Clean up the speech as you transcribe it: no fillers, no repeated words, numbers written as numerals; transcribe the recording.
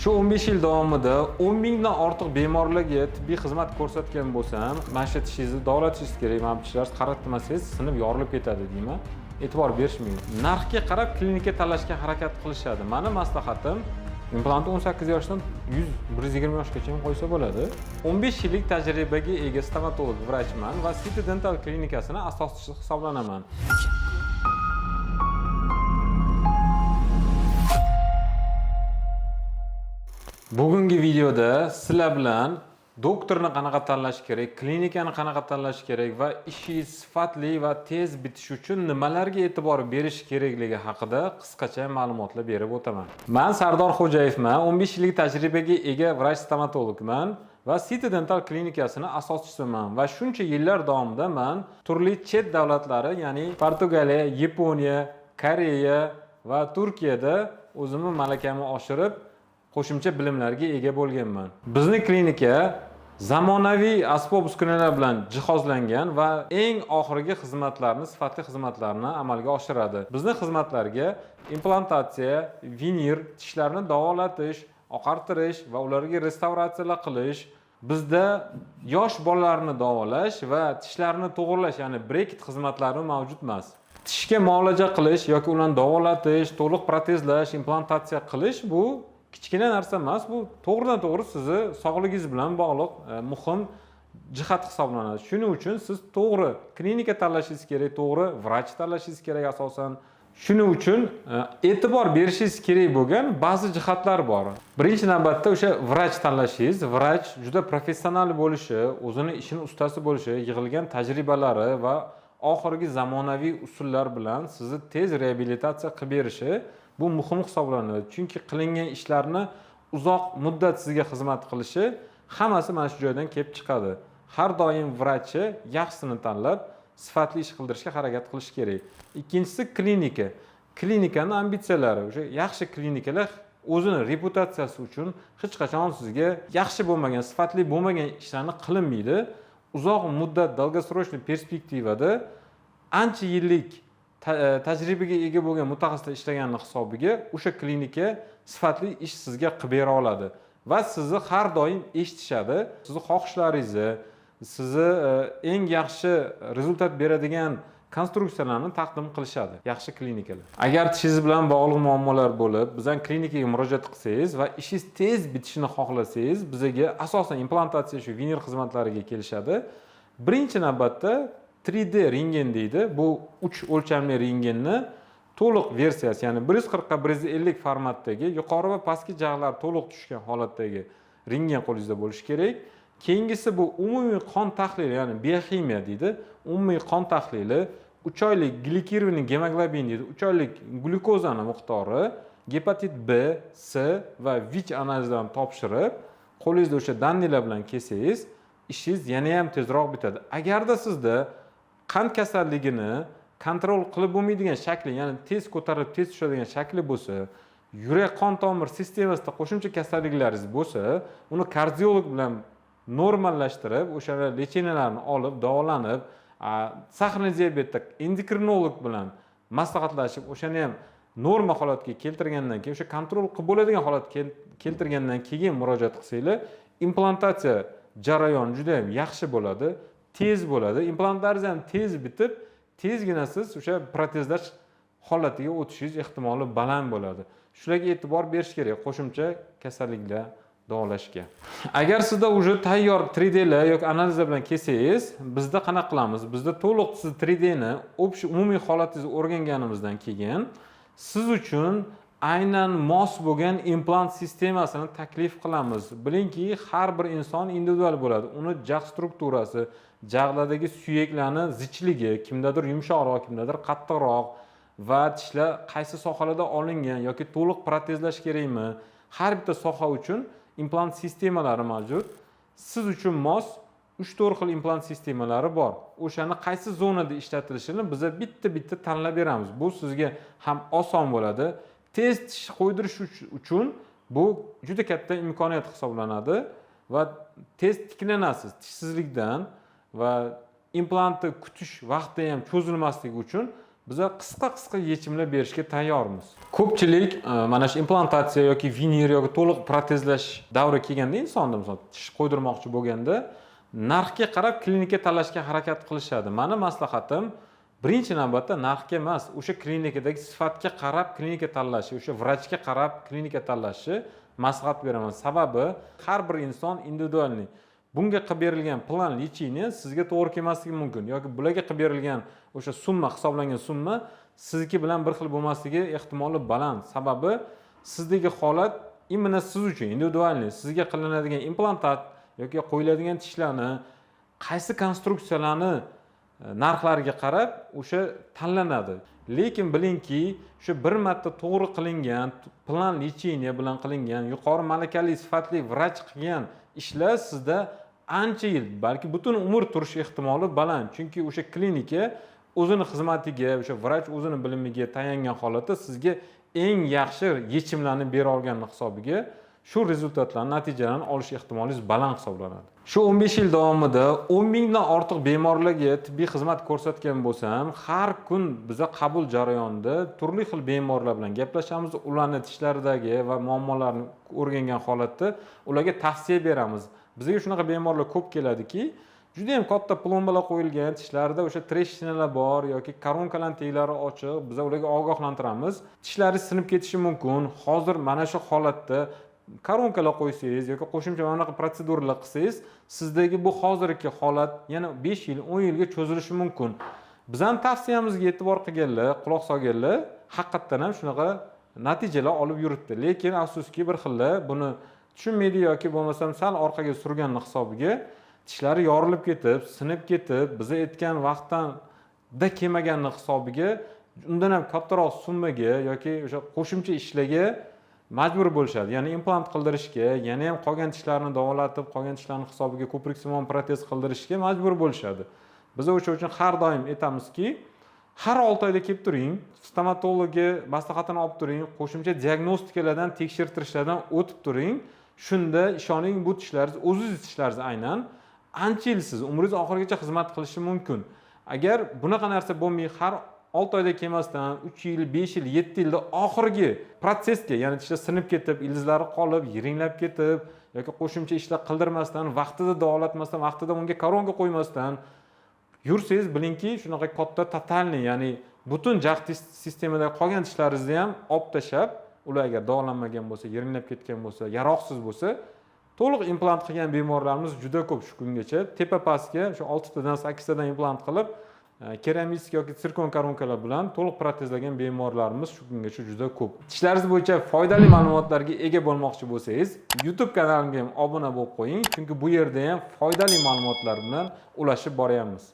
Shu 15 yil davomida 10 mingdan ortiq bemorlarga tibbiy xizmat ko'rsatgan bo'lsam, mana shu tishingizni davolatishingiz kerak, mana bu tishlar qaratmasangiz sinib yorilib ketadi deyman. E'tibor berishmaydi. Narxga qarab klinika tanlashga harakat qilishadi. Mani maslahatim, implantni 18 yoshdan 100 120 yoshgacha ham qo'ysa bo'ladi. 15 yillik tajribaga ega stomatolog vrachman va City Dental klinikasini asoschisi hisoblanaman. Bugungi videoda sizlar bilan doktorni qanaqa tanlash kerak, klinikani qanaqa tanlash kerak va ishingiz sifatli va tez bitishi uchun nimalarga e'tibor berish kerakligi haqida qisqacha ma'lumotlar berib o'taman. Man Sardor Xo'jayevman, 15 yillik tajribaga ega vrach stomatologman va City Dental klinikasini asoschisiman va shuncha yillar davomida man turli chet davlatlari, ya'ni Portugaliya, Yaponiya, Koreya va Turkiyada o'zimni malakamni oshirib, qo'shimcha bilimlarga ega bo'lganman. Bizni klinika zamonaviy asbob uskunalar bilan jihozlangan va eng oxirgi xizmatlarni, sifatli xizmatlarni amalga oshiradi. Bizni xizmatlarga implantatsiya, vinir, tishlarni davolatish, oqartirish va ularga restavratsiyalar qilish, bizda yosh bolalarni davolash va tishlarni to'g'irlash, ya'ni breket xizmatlari mavjud emas. Tishga muolaja qilish yoki ularni davolatish, to'liq protezlash, implantatsiya qilish bu kichkina narsa emas, bu to'g'ridan to'g'ri sizni sog'ligingiz bilan bog'liq muhim jihat hisoblanadi. Shuning uchun siz to'g'ri klinika tanlashingiz kerak, to'g'ri vrach tanlashingiz kerak asosan. Shuning uchun e'tibor berishingiz kerak bo'lgan ba'zi jihatlar bor. Birinchi navbatda o'sha vrach tanlashingiz, vrach juda professional bo'lishi, o'zini ishini ustasi bo'lishi, yig'ilgan tajribalari va oxirgi zamonaviy usullar bilan sizni tez reabilitatsiya qilib berishi bu muhim hisoblanadi. Chunki qilingan ishlarni uzoq muddat sizga xizmat qilishi hammasi mana shu joydan kelib chiqadi. Har doim vrachi yaxshisini tanlab, sifatli ish qildirishga harakat qilish kerak. Ikkinchisi klinika. Klinikani ambitsiyalari, o'sha yaxshi klinikalar o'zini reputatsiyasi uchun hech qachon sizga yaxshi bo'lmagan, sifatli bo'lmagan ishlarni qilinmaydi. Uzoq muddat, долгосрочный perspektivada ancha yillik tajribaga ega bo'lgan mutaxassislar ishlagani hisobiga o'sha klinika sifatli ish sizga qilib bera oladi va sizni har doim eshitishadi. Sizni xohishlaringizni, sizni eng yaxshi rezultat beradigan konstruksiyalarni taqdim qilishadi yaxshi klinikalar. Agar tishingiz bilan bog'liq muammolar bo'lib, bizdan klinikaga murojaat qilsangiz va ishingiz tez bitishini xohlasangiz, bizaga asosan implantatsiya, shu vinir xizmatlariga kelishadi. Birinchi navbatda 3D rentgen deydi. Bu 3 o'lchamli rentgenni to'liq versiyasi, ya'ni 140 ga 150 formatdagi yuqori va pastki jag'lar to'liq tushgan holatdagi rentgen qo'lingizda bo'lishi kerak. Keyingisi bu umumiy qon tahlili, ya'ni bioximiya deydi. Umumiy qon tahlili, 3 oylik glikirованный gemoglobin deydi, 3 oylik glyukozani miqdori, gepatit B, C va VICH analizlarini topshirib, qo'lingizda o'sha данныйlar bilan kelsangiz, ishingiz yana ham tezroq bitadi. Agarda sizda qand kasalligini kontrol qilib bo'lmaydigan shakli, ya'ni tez ko'tarilib tez tushadigan shakli bo'lsa, yurak qon tomir sistemasida qo'shimcha kasalliklaringiz bo'lsa, uni kardiolog bilan normallashtirib, o'sha лечения larni olib, davolanib, сахарный diabetda endokrinolog bilan maslahatlashib, o'shani ham norma holatga keltirgandan keyin, o'sha kontrol qilib bo'ladigan holatga keltirgandan keyin murojaat qilsanglar, implantatsiya jarayoni juda ham yaxshi bo'ladi, tez bo'ladi. Implantlaringiz ham tez bitib, tezgina siz o'sha protezlash holatiga o'tishingiz ehtimoli baland bo'ladi. Shularga e'tibor berish kerak qo'shimcha kasalliklar davolashga. Agar sizda уже tayyor 3Dlar yoki analizlar bilan kelsangiz, bizda qanaqa qilamiz? Bizda to'liq siz 3Dni общий umumiy holatingizni o'rganganimizdan keyin siz uchun aynan mos bo'lgan implant sistemasini taklif qilamiz. Bilingki, har bir inson individual bo'ladi. Uni jag' strukturasi, jag'lardagi suyaklarni zichligi, kimdadir yumshoqroq, kimdadir qattiqroq va tishlar qaysi sohalarda olingan yoki to'liq protezlash kerakmi? Har bitta soha uchun implant sistemalari mavjud. Siz uchun mos 3-4 xil implant sistemalari bor. O'shani qaysi zonada ishlatilishini biza bitta-bitta tanlab beramiz. Bu sizga ham oson bo'ladi. Tez tish qo'ydirish uchun bu juda katta imkoniyat hisoblanadi va tez tiklanasiz tishsizlikdan va implantni kutish vaqti ham cho'zilmasligi uchun Biza qisqa qisqa yechimlar berishga tayyormiz. Ko'pchilik mana shu implantatsiya yoki vinir yoki to'liq protezlash davri kelganda, insonda, misol, tish qo'ydirmoqchi bo'lganda, narxga qarab klinika tanlashga harakat qilishadi. Mani maslahatim, birinchi navbatda narxga emas, o'sha klinikadagi sifatga qarab klinika tanlashi, o'sha vrachga qarab klinika tanlashi maslahat beraman. Sababi har bir inson индивидуальный. Bunga qilib berilgan план лечения sizga to'g'ri kelmasligi mumkin yoki bularga qilib berilgan o'sha summa, hisoblangan summa sizniki bilan bir xil bo'lmasligi ehtimoli baland. Sababi sizdagi holat именно siz uchun индивидуальный, sizga qilinadigan implantat yoki qo'yiladigan tishlarni qaysi konstruksiyalarni narxlariga qarab o'sha tanlanadi. Lekin bilingki, shu bir marta to'g'ri qilingan план лечения bilan qilingan, yuqori malakali, sifatli vrach qilgan ishlar sizda ancha yil, balki butun umr turish ehtimoli baland. Chunki o'sha klinika o'zini xizmatiga, o'sha vrach o'zini bilimiga tayangan holatda sizga eng yaxshi yechimlarni bera olgani hisobiga shu результат larni, natijalarni olish ehtimolingiz baland hisoblanadi. Shu 15 yil davomida 10 mingdan ortiq bemorlarga tibbiy xizmat ko'rsatgan bo'lsam, har kun biza qabul jarayonida turli xil bemorlar bilan gaplashamiz, ularni tishlaridagi va muammolarni o'rgangan holatda ularga tavsiya beramiz. Bizga shunaqa bemorlar ko'p keladiki, judayam katta plombalar qo'yilgan, tishlarida o'sha трещина lar bor yoki koronkalarni teglari ochiq. Biza ularga ogohlantiramiz: tishlari sinib ketishi mumkin, hozir mana shu holatda koronkalar qo'ysangiz yoki qo'shimcha mana bunaqa protseduralar qilsangiz, sizdagi bu hozirgi holat yana 5 yil, 10 yilga cho'zilishi mumkin. Bizani tavsiyamizga e'tibor qilganlar, quloq solganlar haqiqatdan ham shunaqa natijalar olib yuribdi. Lekin afsuski, bir xillar buni tushunmaydi yoki bo'lmasam sal orqaga surganni hisobiga tishlari yorilib ketib, sinib ketib, biza aytgan vaqtdan da kelmaganni hisobiga undan ham kattaroq summaga yoki o'sha qo'shimcha ishlarga majbur bo'lishadi, ya'ni implant qildirishga, yana ham qolgan tishlarni davolatib, qolgan tishlarni hisobiga ko'priksimon protez qildirishga majbur bo'lishadi. Biz o'sha uchun har doim aytamizki, har 6 oyda kelib turing, stomatologga maslahatini olib turing, qo'shimcha diagnostikalardan, tekshirtirishlardan o'tib turing. Shunda, ishoning, bu tishlaringiz, o'zingizni tishlaringiz aynan ancha yil siz umringiz oxirigacha xizmat qilishi mumkin. Agar bunaqa narsa bo'lmay, har 6 oyda kelmasdan, 3 yil, 5 yil, 7 yilda oxirgi protsessga, ya'ni tishlar sinib ketib, ildizlari qolib, yiringlab ketib yoki qo'shimcha ishlar qildirmasdan, vaqtida davolatmasdan, vaqtida unga koronka qo'ymasdan yursangiz, bilingki, shunaqa katta тотальный, ya'ni butun jag' sistemadagi qolgan tishlaringizni ham olib tashlab, ular agar davolanmagan bo'lsa, yiringlab ketgan bo'lsa, yaroqsiz bo'lsa, to'liq implant qilgan bemorlarimiz juda ko'p shu kungacha. Tepa pastga shu oltitadan, sakkiztadan implant qilib, keramik yoki sirkon koronkalar bilan to'liq protezlagan bemorlarimiz shu kungacha juda ko'p. Tishlaringiz bo'yicha foydali ma'lumotlarga ega bo'lmoqchi bo'lsangiz, YouTube kanalimga ham obuna bo'lib qo'ying, chunki bu yerda ham foydali ma'lumotlar bilan ulashib boryapmiz.